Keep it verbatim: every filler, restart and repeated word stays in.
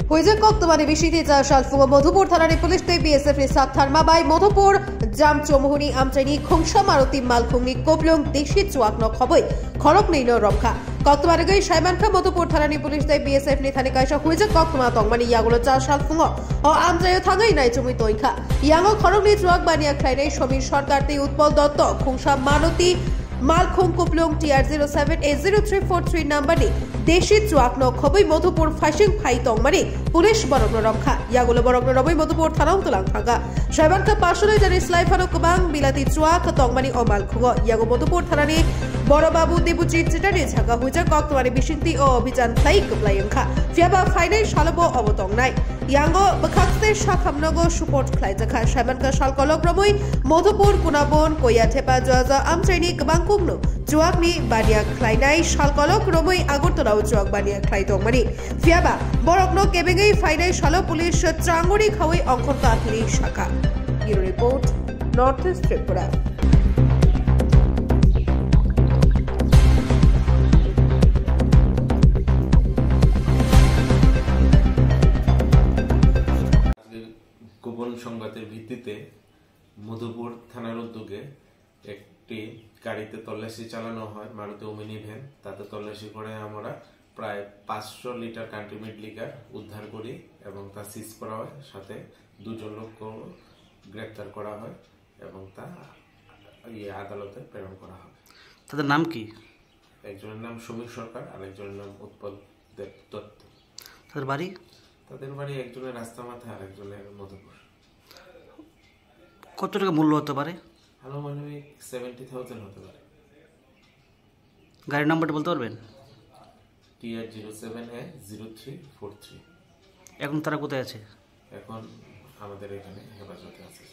Huijak koktwmani bisingtwi cha salphungo Madhupur thanani police tei B S F ni sak tharma bai Madhupur Jamchomuhuni amchaini Khungsa Maruti malkhungni koplung desi chuakno khobwi khoroknwino romkha. Koktwma rwgwi saimankha Madhupur thanani police tei B S F ni thani kaisa huijak koktwma tongmani yagulo cha salphungo o amchaio thangwi naichomwi toingkha. Yango khoroknwi chuak baniya khlainai Somir Sarkar tei Utpal Dotto Khungsa Maruti malkhung kuplung T R zero seven A zero three four three number ni desi chuakno khobwi Madhupur phaising phai tongmani police borokno romkha. Yagulo borokno romwi Madhupur thanao twlang thangkha. Saimankha pasoloi jani slai phano kwbang bilati chuak tongmani o malkhungo. Yago Madhupur thanani Boro Babu Debujit Chatterjee saka huijak koktwmani bisingtwi o obhijan khlai kwplai wngkha. Phiyaba phainai salobo obo tongnai. Yango bwkhakste sakhamnogo support khlaijakha. Saimankha salkolok romwi Madhupur, Kunabon, Koyathepa, Joaja amchaini kwbangkukno chuakni baniya khlainai salkolok romwi Agartala o chuak baniya khlai tongmani. Phiyaba borokno kebengwi phainai salo police changori khawi ongkhorkha hinwi sakha. Bureau Report, North East Tripura. গোপন সংবাদের ভিত্তিতে মধুপুর থানার উদ্যোগে একটি গাড়িতে তল্লাশি চালানো হয়, মারুতি ওমিনি ভ্যান। তাতে তল্লাশি করে আমরা প্রায় পাঁচশো লিটার কান্ট্রি মেড লিকার উদ্ধার করি এবং তা সিজ করা হয়, সাথে দুজন লোককে গ্রেপ্তার করা হয় এবং তা, ইয়ে, আদালতে প্রেরণ করা হবে। তাদের নাম কি? একজনের নাম সমীর সরকার আর একজনের নাম উৎপল দেব দত্ত। তাদের বাড়ি? তাদের বাড়ি একজনের রাস্তামাথা আর একজনের মধুপুর। কত টাকা মূল্য হতে পারে? আনুমানিক সেভেন্টি থাউজেন্ড হতে পারে। গাড়ির নাম্বারটা বলতে পারবেন? T R zero seven A zero three four three। এখন তারা কোথায় আছে? এখন আমাদের এখানে হেফাজতে আছে।